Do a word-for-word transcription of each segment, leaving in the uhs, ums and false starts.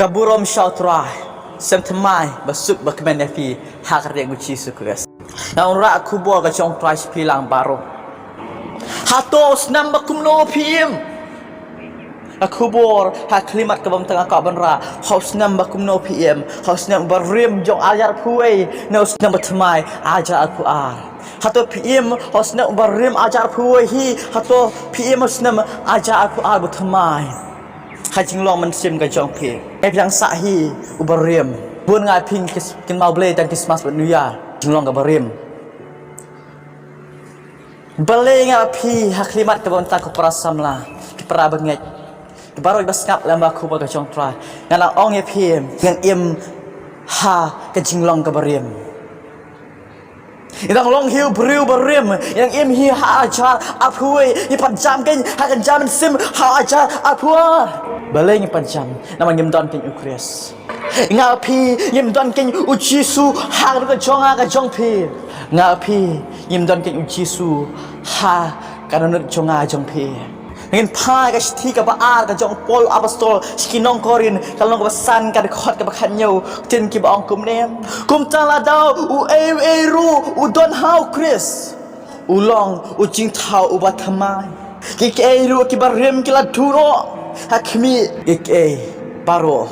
Ka burom sha u Trai, sngewthuh ba suk ba kmen ïa phi ha ka kyrteng u Jisu Khrist. Nga wanrah ka khubor ka jong u Trai sha phi lang baroh. Hato u snem ba kumno phi im? Ka khubor ha khlimat kaba mynta nga kwah ban rah. Ha u snem ba kumno phi im? Ha u snem ba rim jong arhajar arphew wei, ne u snem ba thymmai arhajar arphew ar? Hato phi im ha u snem ba rim arhajar arphew wei hi? Hato phi im ha u snem arhajar arphew ar ba thymmai? Ha jinglong mynsiem ka jong phi, phi dang sah hi uba rim. Bun nga phi kynmaw Blei tang Christmas bad New Year, jinglong kaba rim. Balei nga phi ha khlimat kaba mynta ko para samla, ki para bangeit, ki baroh ba sngap lem bad ka khubor ka jong u Trai? Nga la ong ïa phi, ngan im ha ka jinglong kaba rim. Ngi dang long hi u briew ba rim, ngi dang im hi ha arhajar arphew wei, ngi pynjam kein ha ka jam mynsiem ha arhajar arphew ar. Balei ngi pynjam? Namar ngim don kein u Khrist. Nga phi ngim don kein u Jisu ha ka dohnud ka jong nga ka jong phi. Nga phi ngim don kein u Jisu ha ka dohnud jong nga jong phi. Ngin phai ka shithi kaba ar ka jong u Paul apostol sha ki nong Korinth, ka lynnong kaba san, ka dkhot kaba khathynñiew, ktien kiba ong kumne: Kumta lada uei uei ruh u don ha u Khrist, u long u jingthaw uba thymmai. Kiei kiei ruh kiba rim ki la duh noh ha khmih, kiei kiei baroh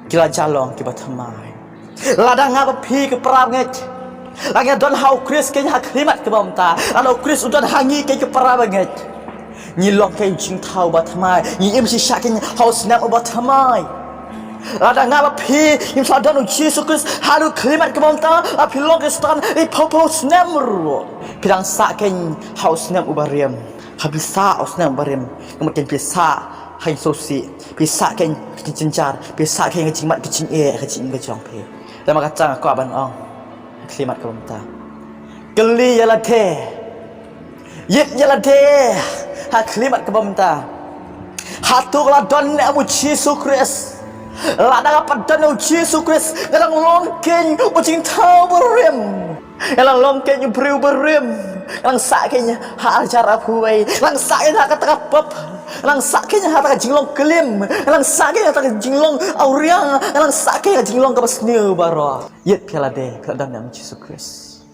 ki la jia long kiba thymmai. Lada nga bad phi ki para bangeit, lada ngi don ha u Khrist kein ha khlimat kaba mynta, lada u Khrist u don ha ngi kein ki para bangeit, ngi long kein u jingthaw uba thymmai, ngi im shisha kein ha u snem uba thymmai. Lada nga bad phi ngim shym la don u Jisu Khrist ha u khlimat kaba mynta, lada phi long Khristan i phew phew snem ruh, phi dang sah kein ha u snem uba rim. Ha phi sah ha u snem uba rim, ka mut kein phi sah ha ka jingsngewsih, phi sah kein ha ka jingjynjar, phi sah kein ha ka jingmad ka jingeh ha ka jingim ka jong phi. Namar kata nga kwah ban ong ha khlimat kaba mynta, kylli ïa lade, ïit ïa lade ha khlimat kaba mynta. Hato nga la don ne em u Jisu Khrist? Lada nga pat don u Jisu Khrist, nga dang long kein u jingthaw uba rim. Nga dang long kein u briew ba rim. Nga dang sah kein ha arhajar arphew wei. Nga dang sah kein ha kata ka pop. Nga dang sah kein ha kata ka jinglong klim. Nga dang sah kein ha kata ka jinglong awria. Nga dang sah kein ha ka jinglong kaba sniew baroh. Ïit phi ïa lade, phi la don ne em u Jisu Khrist?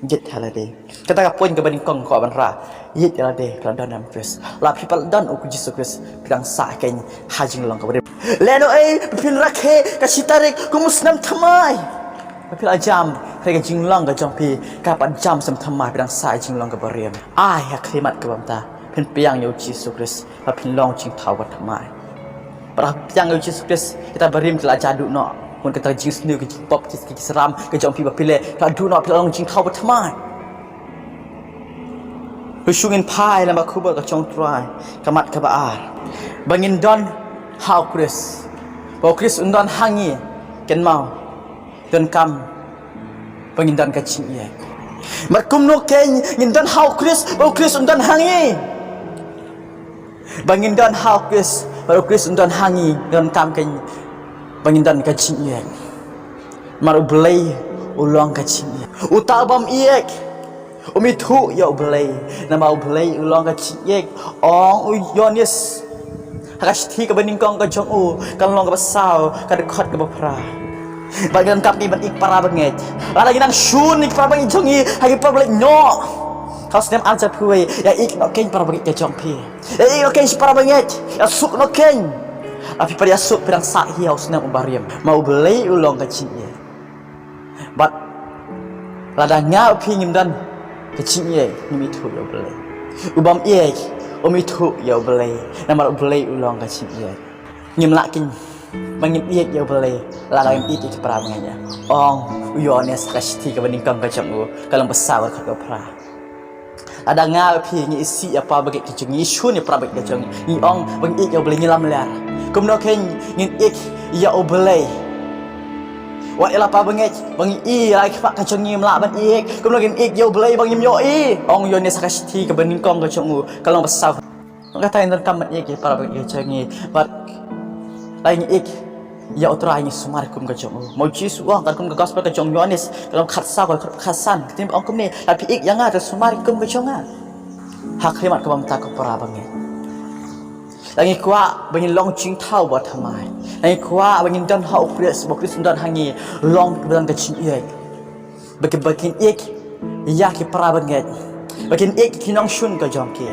Ïit ïa lade. Kata ka point kaba nyngkong kwah ban rah. Ïit ïa lade, phi la don ne em u Khrist? Lada phi pat la don u Jisu Khrist, phi dang sah kein ha jinglong kaba rim. Lehnohei ba phin rakhe ka shi tarik kum u snem thymmai, ba phi la jam ha ka jinglong ka jong phi, ka pat jam snem thymmai, phi dang sah ha jinglong kaba rim. Ai ha khlimat kaba mynta, phin pdiang ïa u Jisu Khrist, ba phin long jingthaw ba thymmai. Ba phin pdiang ïa u Jisu Khrist, kita barim ki la jia duh noh. Bun kita jingsniew, ki jingpop, ki, ki, ki sram ka jong phi ba phi leh, ki la duh noh, phi la long jingthaw ba thymmai. Shu ngin phai lem bad ka khubor ka jong u Trai, ka mat kaba ar. Ba ngin don ha u Khrist, ba u Khrist un don ha ngi, kynmaw, donkam ba ngin don ka jingïeit. Namar kumno kein ngin don ha u Khrist, ba u Khrist un don ha ngi? Ba ngin don ha u Khrist, ba u Khrist un don ha ngi, donkam kein ba ngin don ka jingïeit. Namar u Blei u long ka jingïeit. Uta u bym ïeit um ithuh ïa u Blei. Namar u Blei u long ka jingïeit. Ong u Ïoannis ha ka shithi kaba nyngkong ka jong u, ka lynnong kaba saw, ka dkhot kaba phra. Bad ngi donkam kein ban ïeit, para bangeit. Lada ngi nang shun ïa ki para bangeit jong ngi ha ki para bangeit noh, ha u snem arhajar arphew wei, ïa ïeit noh kein para bangeit ka jong phi. Ïa ïeit noh kein shi para bangeit. Ïa suk noh kein. Lada phi pat ïa suk, phi dang sah hi ha u snem uba rim. Namar u Blei u long ka jingïeit. Bad lada nga bad phi ngim don ka jingïeit, ngim ithuh ïa u Blei. U bym ïeit um ithuh ïa u Blei. Namar u Blei u long ka jingïeit. Ngim lah kein ba ngin ïeit ïa u Blei lada ngim ïeit ïa ki para bangeit. Ong u Ïoannis ha ka shithi kaba nyngkong ka jong u, ka lynnong ba saw, ka dkhot kaba phra. Lada nga bad phi ngi isih ïa para bangeit ka jong ngi, ngi shun ïa para bangeit ka jong ngi, ngi ong ba ngi ïeit ïa u Blei, ngi lamler. Kumno kein ngin ïeit ïa u Blei? Wat ïa la para bangeit ba ngi i, la ki khmat ka jong ngi ngim lah ban ïeit, kumno ngin ïeit ïa u Blei ba ngim ïohi? Ong u Ïoannis ha ka shithi kaba nyngkong ka jong u, ka lynnong ba saw. Kata ngin donkam ban ïeit ïa para bangeit ka jong ngi. Bad lada ngi ïeit ïa u Trai, ngi sumar kum ka jong u. Namar u Jisu u ong, katkum ka gospel ka jong u Ïoannis, ka lynnong khatsaw, ka dkhot khatsan, ka ktien ba ong kumne: Lada phi ïeit ïa nga, to sumar kum ka jong nga. Ha khlimat kaba mynta ko para bangeit, Lada ngi kwah ba ngin long jingthaw ba thymmai, lada ngi kwah ba ngin don ha U Khrist, ba U Khrist un don ha ngi, long ba don ka jingïeit. Ba ki, ba kin ïeit ïa ki para bangeit, ba kin ïeit ki nongshun ka jong ki,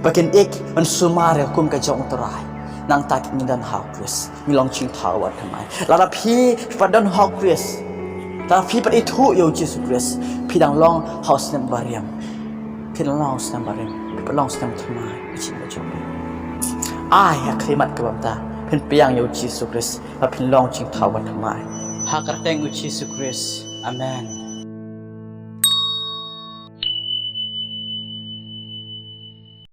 ba kin ïeit ban sumar ïa ka hukum ka jong U Trai. Nangta ngin don ha U Khrist, ngin long jingthaw ba thymmai. Lada phi pat don ha U Khrist, lada phi pat ithuh ïa U Jisu Khrist, phi dang long ha u snem barim. Phi dang long ha u snem barim, phi pat long snem thymmai. Ai ha khlieh mat ka bynta phin pdiang ïa U Jisu Khrist, ba phin long jingthaw ba thymmai. Ha ka kyrteng U Jisu Khrist. Amen.